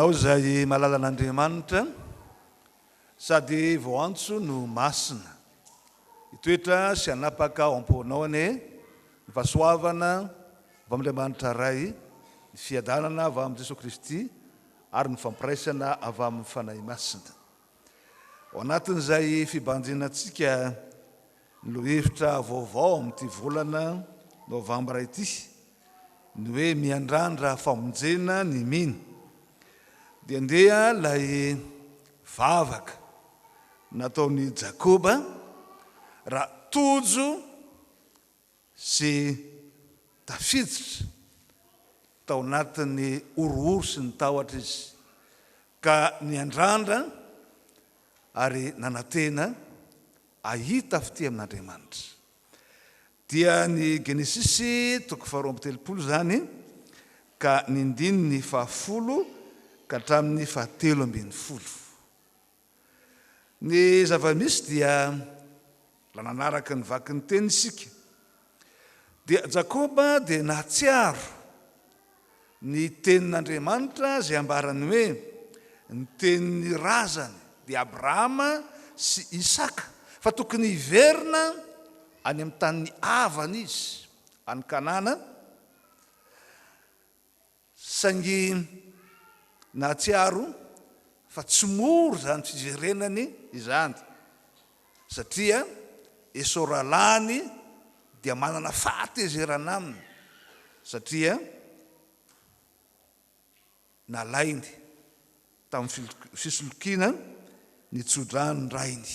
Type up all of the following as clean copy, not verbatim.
Ianao izay malalan'Andriamanitra sady voantso no masina. Hitoetra sy hanapaka ao am-ponao anie ny fahasoavana avy amin'Andriamanitra Ray, ny fiadanana avy amin'i Jesoa Kristy ary ny fampiraisana avy amin'ny Fanahy Masina. Ao anatin'izay fibanjinantsika ny lohahevitra vaovao amin'ity volana novambra ity, ny hoe miandrandra famonjena ny mino, dia ndeha ilay vavaka nataon'i Jakoba raha tojo sy tafiditra tao anatin'ny horohoro sy ny tahotra izy, ka niandrandra ary nanantena hahita fitia amin'Andriamanitra. Dia ny Genesisy toko faharoa amby telopolo izany ka ny ndininy fahafolo ka hatramin'ny fahatelo ambin'ny folo. Ny zava-misy dia raha nanaraka ny vakin'ny teny isika dia Jakoba dia nahatsiaro ny tenin'Andriamanitra izay ambarany hoe ny tenin'ny razany dia Abrahama sy Isaka fa tokony hiverina any amin'ny tanin'ny havany izy any Kanana. Saingy nahatsiaro fa tsy mora izany fiverenany izany satria Esao rahalahiny dia manana fahatezerana aminy satria nalainy tamin'ny fisolokiana ny tsodranon-drainy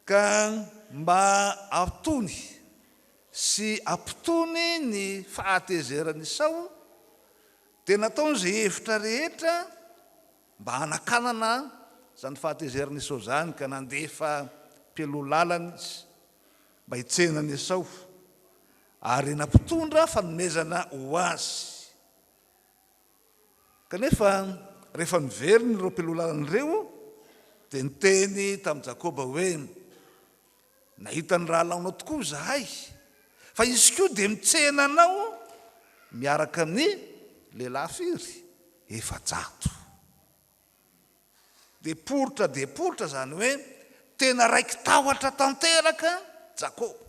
ka mba hampitony sy hampitony ny fahatezeran'i Esao dia nataony izay hevitra rehetra mba hanakanana izany fahatezeran'i Esao izany ka nandefa mpialoha lalana izy mba hitsena an'i Esao ary nampitondra fanomezana ho azy. Kanefa, rehefa niverina ireo mpialoha-lalana ireo, dia niteny tamin'i Jakoba hoe, Nahita ny rahalahinao tokoa izahay, fa izy koa dia mitsena anao miaraka amin'ny lehilahy firy? 400. Dia poritra dia poritra, izany hoe tena raiki-tahotra tanteraka Jakoba.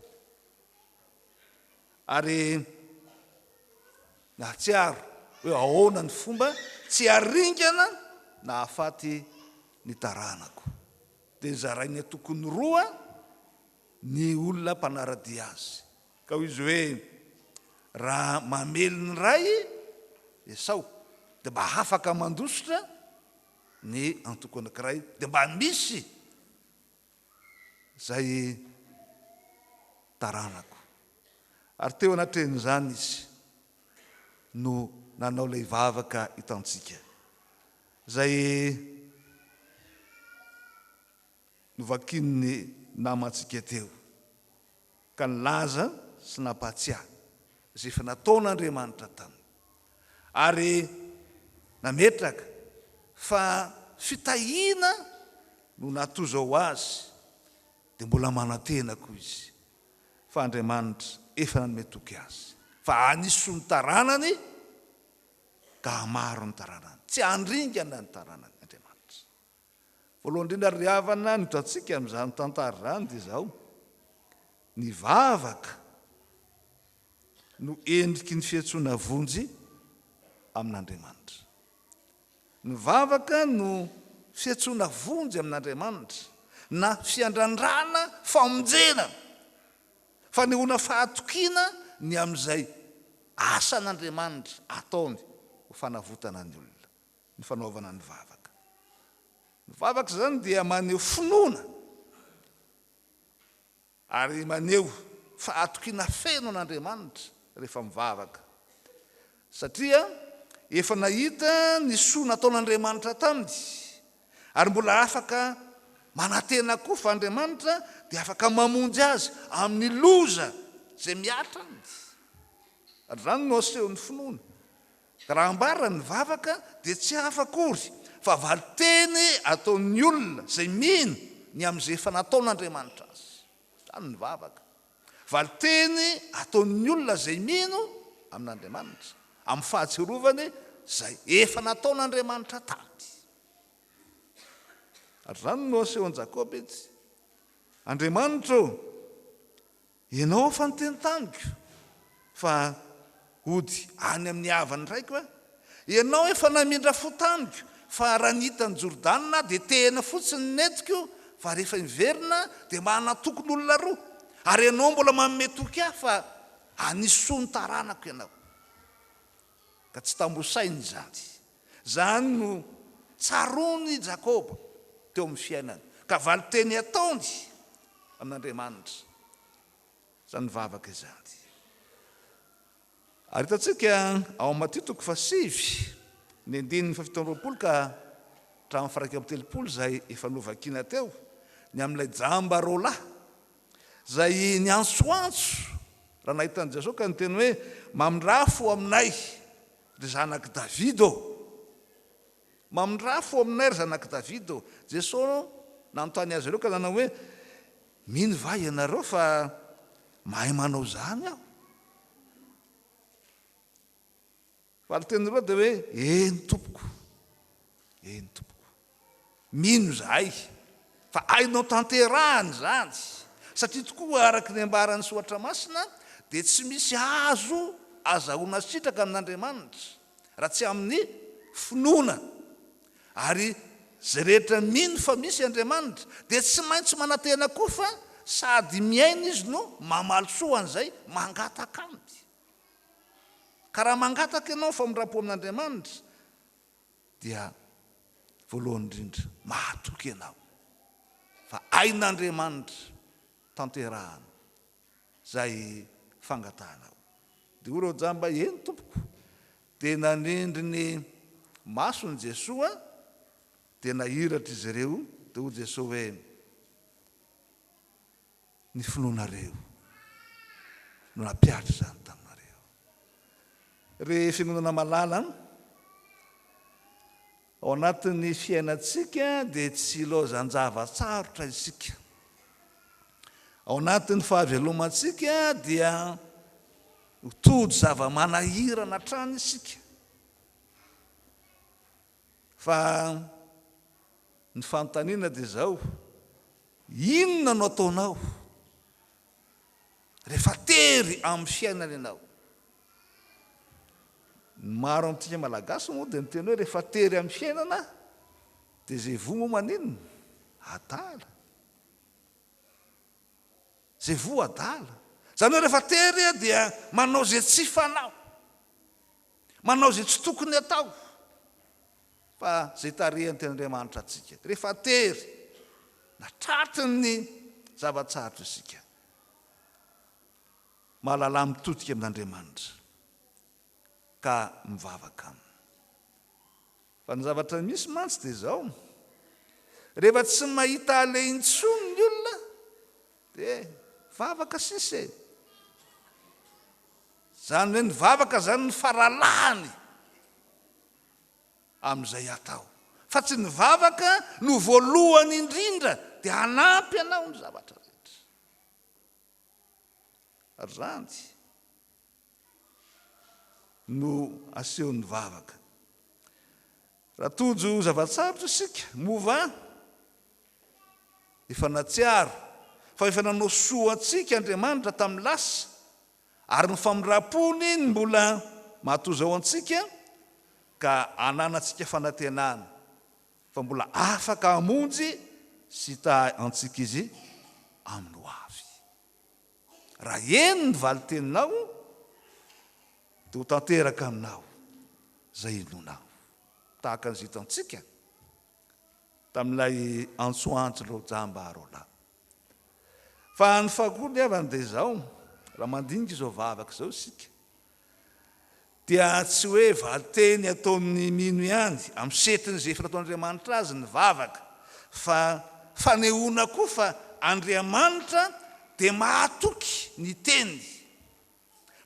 Ary nahatsiaro hoe ahoana ny fomba tsy haringana nahafaty ny taranako. Dia nozarainy antokony roa ny olona mpanara-dia azy. Ka hoy izy hoe, Raha mamely ny ray Esao, dia mba afaka mandositra ny antoko anankiray, dia mba misy izay taranako. Ary teo anatrehan'izany izy no nanao ilay vavaka hitantsika, izay novakian'ny namantsika teo, ka nilaza sy nampahatsiahy izay efa nataon'Andriamanitra taminy, ary nametraka fa fitahiana no natoza ho azy, dia mbola manantena koa izy fa Andriamanitra efa nanome toky azy fa hanisoa ny taranany ka hamaro ny taranany, tsy handringana ny taranany Andriamanitra. Voalohany indrindra ry havana ny hitantsika amin'izany tantara izany dia izao, ny vavaka no endriky ny fiantsoana vonjy amin'Andriamanitra. Ny vavaka no fiantsoana vonjy amin'Andriamanitra na fiandrandrana famonjena, fanehoana fahatokiana ny amin'izay asan'Andriamanitra ataony ho fanavotana ny olona, ny fanaovana ny vavaka. Ny vavaka izany dia maneho finoana. Ary maneho fahatokiana feno an'Andriamanitra rehefa mivavaka, satria efa nahita ny soa nataon'Andriamanitra taminy, ary mbola afaka manantena koa fa Andriamanitra dia afaka mamonjy azy amin'ny loza izay mihatra aminy. Ary izany no asehon'ny finoana. Raha ambara ny vavaka dia tsy hafa akory fa valinteny ataon'ny olona izay mino ny amin'izay efa nataon'Andriamanitra azy. Izany ny vavaka. Valinteny ataon'ny olona izay mino amin'Andriamanitra, amin'ny fahatsiarovany izay efa nataon'Andriamanitra taminy. Ary izany no asehon'i Jakoba etsy, Andriamanitra ô, Ianao efa niteny tamiko fa hody any amin'ny havan'ny raiko aho. Ianao efa namindra fo tamiko fa raha nita an'i Jordana aho dia tehina fotsiny ny nentiko fa rehefa miverina dia mba hanatokon'olona roa. Ary ianao mbola manome toky ahy fa hanisy soa ny taranako ianao. Ka tsy tambosaina izany. Izany no tsaroan'i Jakoba teo amin'ny fiainany, ka valin-teny ataony amin'Andriamanitra izany vavaka izany. Ary hitantsika ao amin'ny Matio toko fahasivy, ny andininy faha-27 ka hatramin'ny faha-31 izay efa novakina teo, ny amin'ilay jamba roalahy izay niantsoantso raha nahita an'i Jesosy ka niteny hoe, Mamindrà fo aminay, Ry zanak'i Davida ô! Mamindrà fo aminay, ry zanak'i Davida ô! Jesosy nanontany azy ireo ka nanao hoe, Mino va ianareo fa mahay manao izany Aho? Valin-tenin'ireo dia hoe, Eny, Tompoko. Eny, Tompoko. Mino izahay fa hainao tanterahana izany, satria tokoa araka ny ambaran'ny Soratra Masina dia tsy misy azo azahoana sitraka amin'Andriamanitra raha tsy amin'ny finoana, ary izay rehetra mino fa misy Andriamanitra dia tsy maintsy manantena koa fa sady miaina izy no mamaly soa an'izay mangataka aminy. Ka raha mangataka ianao famindram-po amin'Andriamanitra dia voalohany indrindra mahatoky ianao fa hain'Andriamanitra tanterahana izay fangatahanao. Dia hoy ireo jamba, Eny tompoko. Dia nanindry ny masony Jesoa, dia nahiratra izy ireo, dia hoy Jesoa hoe, Ny finoanareo no nampihatra izany taminareo. Ry Fiangonana malala an, ao anatin'ny fiainantsika dia tsy ilaozan-java-tsarotra isika. Ao anatin'ny fahavelomantsika dia ho tojo zava-manahirana hatrany isika. Fa ny fanontaniana dia izao, inona no ataonao rehefa tery amin'ny fiainana ianao? Ny maro amintsika Malagasy moa dia miteny hoe rehefa tery amin'ny fiainana dia izay voa moa maninona? Adala. Izay voa adala. Izany hoe rehefa tery dia manao izay tsy fanao. Manao izay tsy tokony atao fa izay tarihan'ny Tenin'Andriamanitra antsika. Rehefa tery na tratry ny zava-tsarotra isika, mahalalà mitodika amin'Andriamanitra ka mivavaka aminy. Fa ny zavatra misy mantsy dia izao, rehefa tsy mahita aleha intsony ny olona dia vavaka sisa e! Izany hoe ny vavaka izany ny faralahany amin'izay atao. Fa tsy ny vavaka no voalohany indrindra dia hanampy anao ny zavatra rehetra. Ary izany no asehon'ny vavaka. Raha tojo zava-tsarotra isika, moa va efa nahatsiaro fa efa nanao soa antsika Andriamanitra tamin'ny lasa, ary ny famindram-pony no mbola mahatoza ho antsika, ka ananantsika fanantenana fa mbola afaka hamonjy sy hitahy antsika Izy amin'ny ho avy. Raha eny ny valin-teninao, dia ho tanteraka aminao izay inoanao. Tahaka an'izay hitantsika tamin'ilay antsoantson'ireo jamba roalahy. Fa ny faharoa ry havana dia izao, raha mandinika izao vavaka izao isika, dia tsy hoe valinteny ataon'ny mino ihany amin'ny setrin'izay efa nataon'Andriamanitra azy ny vavaka, fa fanehoana koa fa Andriamanitra dia mahatoky ny teniny,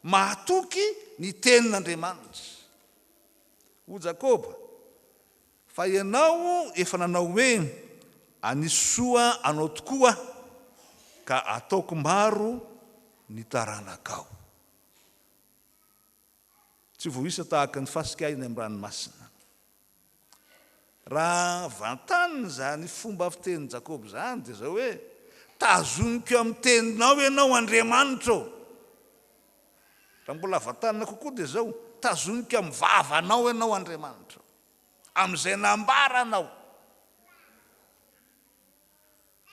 mahatoky ny tenin'Andriamanitra. Hoy Jakoba, Fa ianao efa nanao hoe, Hanisy soa anao tokoa aho, ka hataoko maro ny taranakao. Tsy voaisa tahaka ny fasika eny amin'ny ranomasina. Raha vantanina izany fomba fitenin'i Jakoba izany dia izao hoe, Tazoniko amin'ny teninao ianao Andriamanitra ô. Raha mbola vantanina kokoa dia izao, Tazoniko amin'ny vavanao ianao Andriamanitra ô. Amin'izay nambaranao.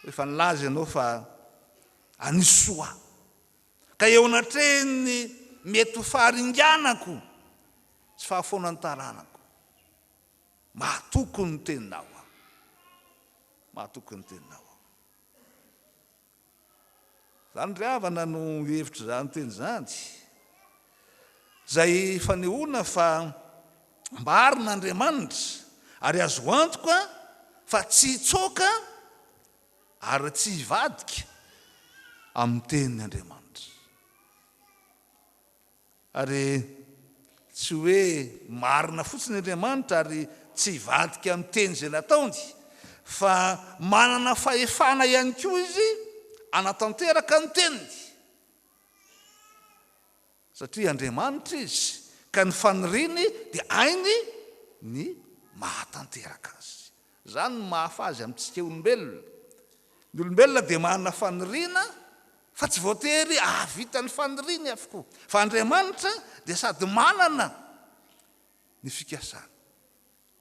Efa nilaza ianao fa hanisy soa ahy. Ka eo anatrehin'ny mety ho faharinganako sy fahafoanan'ny taranako, mahatoky ny teninao aho. Mahatoky ny teninao aho. Izany ry havana no hevitr'izany teny izany, izay fanehoana fa marina Andriamanitra ary azo antoka fa tsy hitsoaka ary tsy hivadika amin'ny teniny Andriamanitra. Ary tsy hoe marina fotsiny Andriamanitra ary tsy hivadika amin'ny teny izay nataony, fa manana fahefana ihany koa Izy hanatanteraka ny teniny. Satria Andriamanitra Izy, ka ny faniriany dia hainy ny mahatanteraka azy. Izany no mahafa azy amintsika olombelona. Ny olombelona dia manana faniriana fa tsy voatery hahavita ny faniriany avokoa. Fa Andriamanitra dia sady manana ny fikasany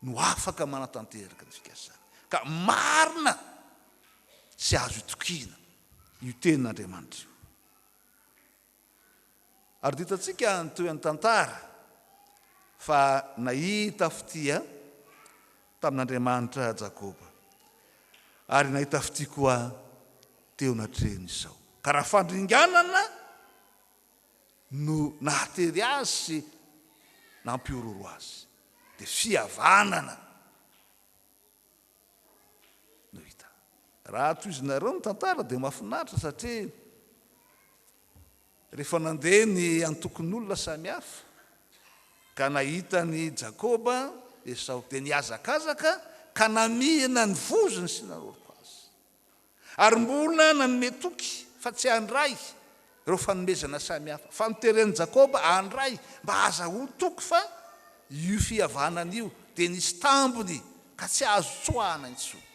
no afaka manatanteraka ny fikasany. Ka marina sy azo itokiana io tenin'Andriamanitra io. Ary dia hitantsika ny tohin'ny tantara fa nahita fitia tamin'Andriamanitra Jakoba, ary nahita fitia koa teo anatrehan'i Esao. Ka raha fandringanana no nahatery azy sy nampihorohoro azy, dia fihavanana no hita. Raha tohizinareo ny tantara dia mahafinaritra satria rehefa nandeha ny antokon'olona samihafa ka nahita an'i Jakoba Esao dia nihazakazaka ka namihina ny vozony sy nanoroka azy. Ary mbola nanome toky fa tsy handray ireo fanomezana samihafa. Fa noteren'i Jakoba handray mba hahazahoany toky fa io fihavanana io dia nisy tambiny ka tsy azo tsoahana intsony.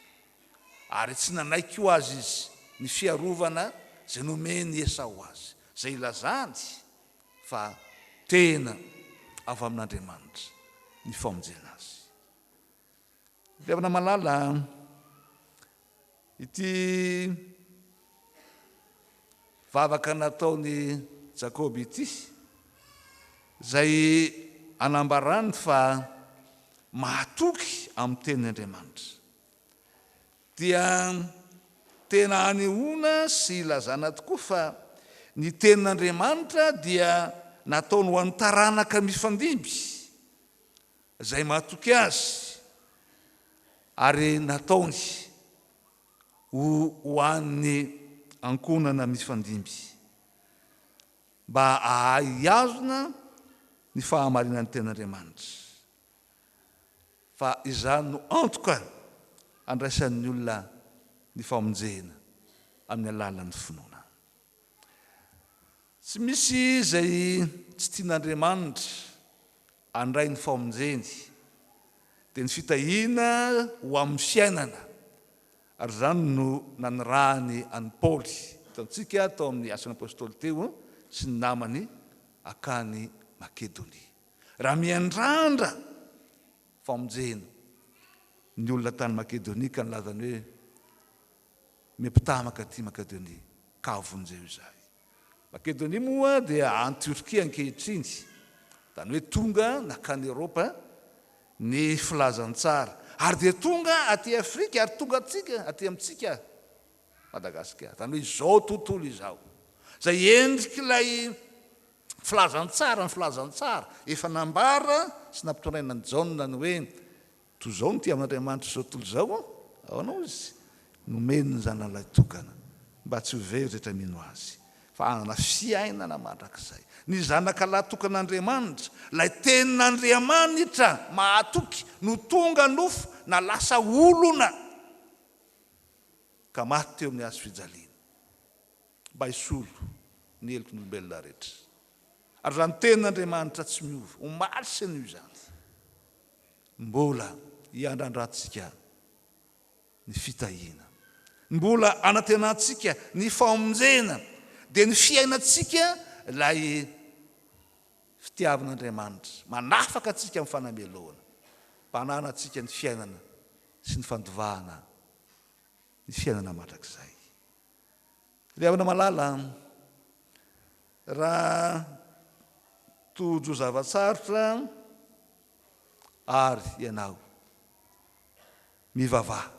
Ary tsy nanaiky ho azy izy ny fiarovana izay nomen'i Esao azy, izay ilazany fa tena avy amin'Andriamanitra ny famonjena azy. Ry havana malala, ity vavaka nataon'i Jakoba ity, izay anambarany fa mahatoky amin'ny tenin' Andriamanitra, dia tena anehoana sy ilazana tokoa fa ny tenin'Andriamanitra dia nataony ho an'ny taranaka mifandimby, Izay matoky Azy ary nataony ho ho an'ny ankohonana mifandimby, mba hahay hihazona ny fahamarinan'ny Tenin'Andriamanitra, fa izany no antoka handraisan'ny olona ny famonjena amin'ny alalan'ny finoana. Tsy misy izay tsy tian'Andriamanitra handray ny famonjeny, dia ny fitahiana ho amin'ny fiainana, ary izany no nanirahany an'i Paoly, hitantsika tao amin'ny Asan'ny Apostoly teo, sy ny namany hakany Makedonia. Raha miandrandra famonjena ny olona tany Makedonia ka nilazany hoe, Miampitaha mankaty Makedonia ka vonjeo izahay. Makedonia moa dia any Turquie ankehitriny, izany hoe tonga nankany Eropa ny filazantsara ary dia tonga aty Afrika ary tonga atsika aty amintsika Madagasikara, izany hoe izao tontolo izao izay endrik'ilay filazantsara, ny filazantsara efa nambara sy nampitondraina an'i Jaona ny hoe Toy izao no tiavan'Andriamanitra izao tontolo izao, ahoana hoy Izy? Nomeny ny Zanany Lahitokana, mba tsy ho very rehetra mino Azy, fa hanana fiainana mandrakizay. Ny Zanaka Lahitokan'Andriamanitra, ilay Tenin'Andriamanitra mahatoky, no tonga nofo na lasa olona, ka maty teo amin'ny hazo fijaliana, mba hisolo ny heloky ny olombelona rehetra. Ary izany tenin'Andriamanitra tsy miova, omaly sy anio izany, mbola hiandrandrantsika ny fitahiana, mbola anantenantsika ny famonjena, dia ny fiainantsika ilay fitiavan'Andriamanitra manafaka antsika amin'ny fanamelohana, mba hananantsika ny fiainana sy ny fandovana ny fiainana mandrakizay. Ry havana malala, raha tojo zava-tsarotra àry ianao, mivavaha.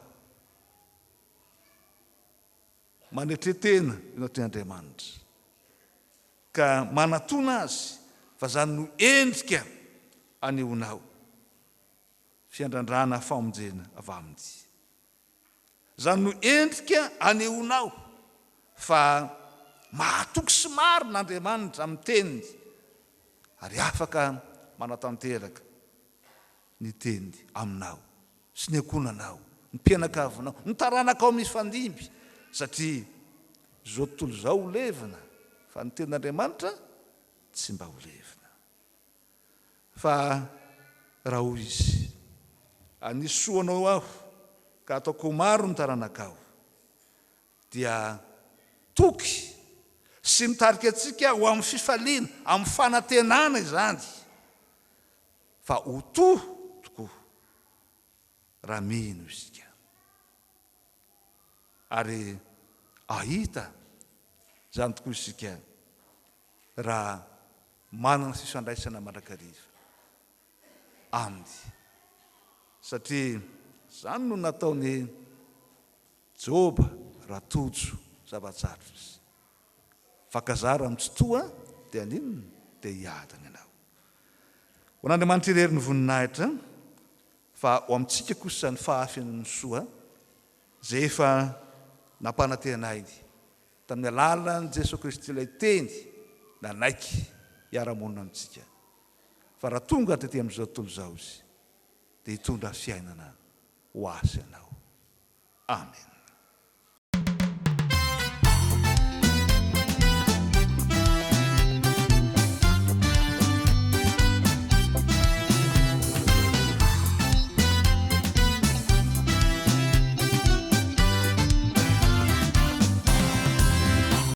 Manetre tena eo anatrehan'Andriamanitra, ka manatona Azy, fa izany no endrika anehoanao fiandrandrana famonjena avy Aminy. Izany no endrika anehoanao fa mahatoky sy marina Andriamanitra amin'ny Teniny ary afaka manatanteraka ny Teniny aminao sy ny ankohonanao, ny mpianakavinao, ny taranakao mifandimby satria izao tontolo izao ho levona fa ny Tenin'Andriamanitra tsy mba ho levona. Fa raha hoy izy, Hanisy soa anao aho, ka hataoko ho maro ny taranakao, dia toky sy mitarika antsika ho amin'ny fifaliana, amin'ny fanantenana izany, fa ho to tokoa raha mino isika. Ary hahita izany tokoa isika raha manana fifandraisana mandrakariva Aminy, satria izany no nataon'i Joba raha tojo zava-tsarotra izy. Fankazara amin'ny tsitoha dia haninona? Dia hiadana ianao. Ho an'Andriamanitra irery ny voninahitra, fa ho amintsika kosa ny fahafenoan'ny soa izay efa nampanantenainy Tamin'ny alalan'i Jesoa Kristy ilay Teny nanaiky hiara-monina amintsika. Fa raha tonga tety amin'izao tontolo izao Izy, dia hitondra fiainana ho ahy sy anao. Amena.